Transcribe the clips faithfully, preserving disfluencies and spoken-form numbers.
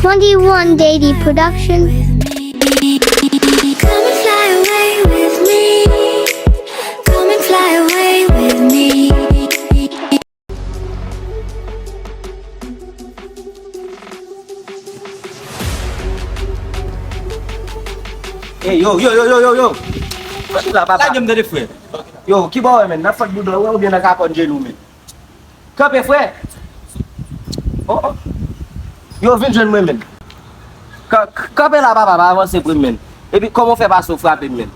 twenty-one Daddy Production. Come and fly away with me. Come and fly away with me. Hey, yo, yo, yo, yo, yo, yo. Lage m tande, frè. Yo, ki bò w ye, menn? Nan fòt bouda w ye oubyen nan kakòn jenou, menn? Kanpe, frè. Oh, oh. Yo, vin jwenn mwen, menn. Ka- k- Kanpe la, papa, pa avanse pou m, menn. Epi, kòman w fè pase w frape m, menn?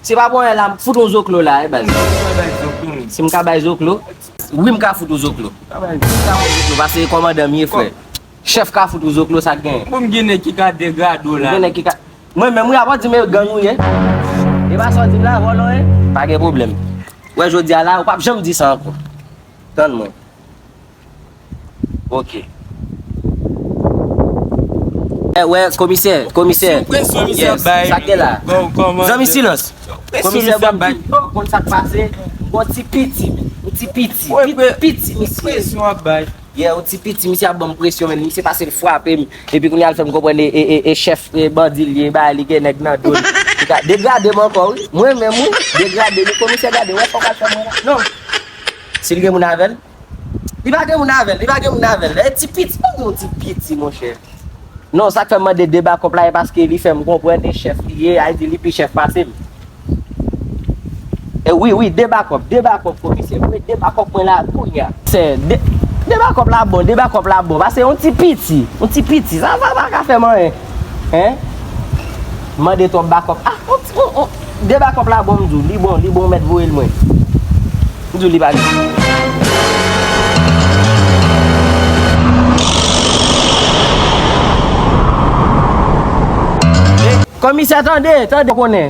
Se pa bon, la, m fout yon zoklo la, e baz. Si m ka bay zoklo, wi, m ka fout yon zoklo. M ka fout yon zoklo, paske se kòmandan m ye, frè. Chèf ka fout ou zoklo, sa k genyen? Bon, m gen nèg ki ka degrade w la. Gen nèg ki ka. Mwen menm, wi, apa w di men gang ou ye? E pa sa w di m la, vòlò ye? Pa gen pwoblèm. Wè, jodi a la, ou p ap janm di sa ankò. Tann mwen. Ok. Wè, wè, komisè, komisè. Yes, sa k gen la? Zanmi, silans. Komisè, ban m di w, ou konn sa k pase? Yon ti piti, yon ti piti, piti, piti, misye. Yeah, yon ti piti, misye ap ban m presyon, men misye pase l frape m. Epi kounye a l fè m konprann e, e, e, e chèf, e bandi l ye, bagay, li gen nèg nan do l. Li ka degrade m ankò, wi. Mwen menm, wi. Degrade m, komisè, gade, wè sa w pral fè mwen la. Non. Si l gen moun avè l, li pa gen moun avè l, li pa gen moun avè l. E ti piti, pa di yon ti piti, monchè. Non, sa k fè m mande de bakòp la, e paske li fè m konprann e chèf li ye, a di li pi chèf pase m. E wi, wi, de bakòp, de bakòp, komisè. Mwen de bakòp mwen la kounye a. Se, de, de bakòp la bon, de bakòp la bon. Paske yon ti piti, yon ti piti, sa, sa pa ka fè m anyen. Hein? Mande twòp bakòp. Ah, yon ti, yon, yon, de bakòp la bon, m di w, li bon, li bon, ou mèt voye l mwen. M di w li pa gen. Komisè, tande, tande, konnen.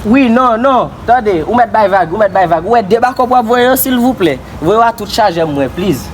Wi, non, non, tande, ou mèt bay vag, ou mèt bay vag. Ou wè de bakòp w ap voye yo, silvouplè. Voye yo a tout chajè mwen, please.